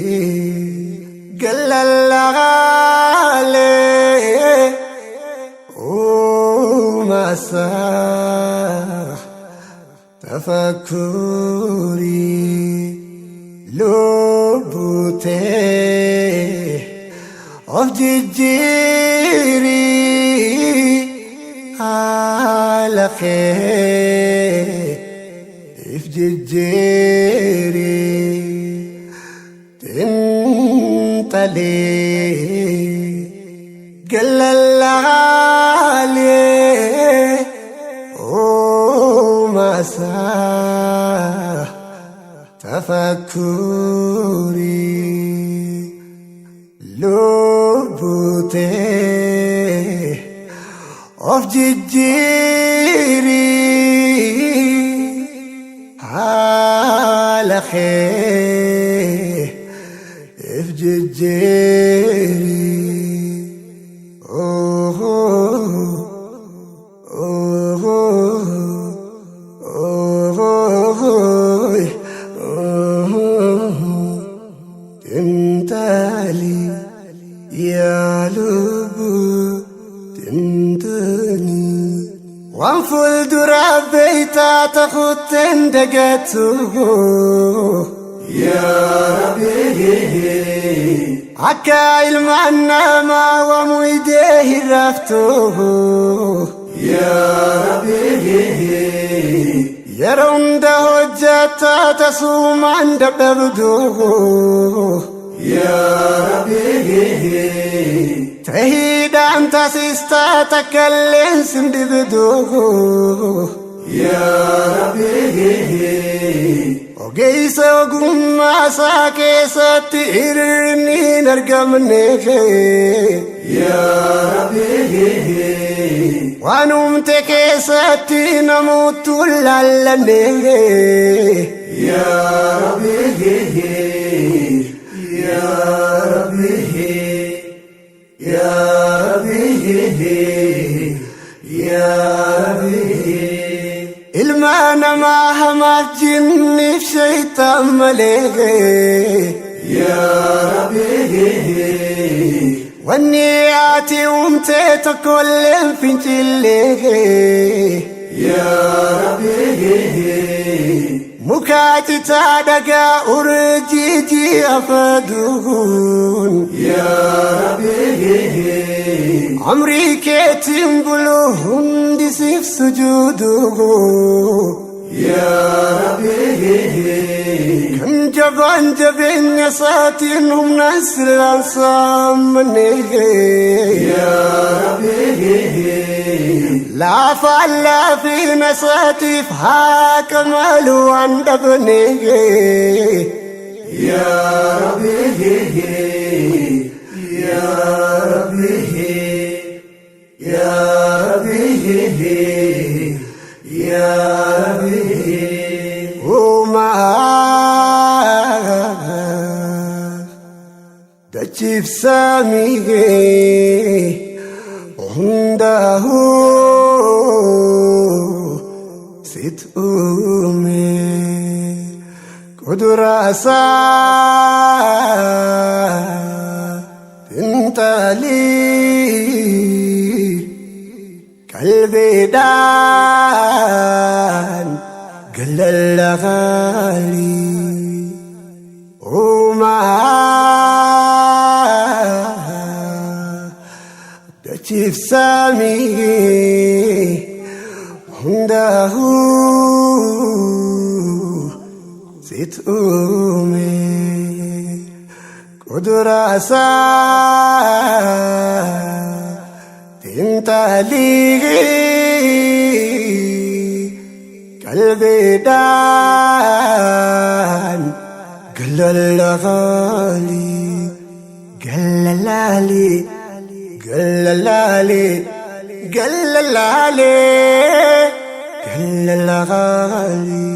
Intalii galalagaalee uumasaa tafakkurii lubbutee of jijjiirii haala kee if jijjiirii tintalee galalaalee uumasaa tafakkurii lubbutee of jijjiirii haala kee if jijjiirii. Intali yaa lubbuu tintani waan fuuldura beeytaa ta'utteen dagatu. Yaa Rabbi. Akka ilmaan namaa waamuu idee hin raftu. Yaa Rabbi. Yeroo hunda hojjataa tasuumaan dadhabdu. Yaa Rabbi. Tahiidhaan taasistaa takkalleen sin dhibdu. Yaa Rabbi. Ogeessa ogummaa isaa keessatti hir'inni hin argamne. Yaa Rabbi. Waan uumte keessatti namoottu laallanne. Yaa Rabbi. Yaa Rabbi. Yaa Rabbi. Yaa Rabbi. Ilma namaa hamaaf jinniif shaytaan malee. Yaa Rabbi. Wanni ati uumte tokkolleen fincillee. Yaa Rabbi. Muka citaa dhagaa urjii ji'a faduun. Yaa Rabbi. Amrii keetiin bulu hundi siif sujuudu. Yaa Rabbi. Kan jabaan jabeenya isaatiin humnaan sillaan saamne. Yaa Rabbi. Laafaan laafina isaatiif haa kamalu waan dhabne. Yaa Rabbi. Yaa Rabbi. Yaa Rabbi. Yaa Rabbi. Uumaa dachiif samii hundaa'uu sit uume kuduraa isaa tintalii qalbiidhaan galalagaalii uumaa dachiif samii hundaa'uu sit uume kuduraa isaa tintalii qalbiidhaan galalagaalii galalaalii galalaalii galalaalee galalagaalii.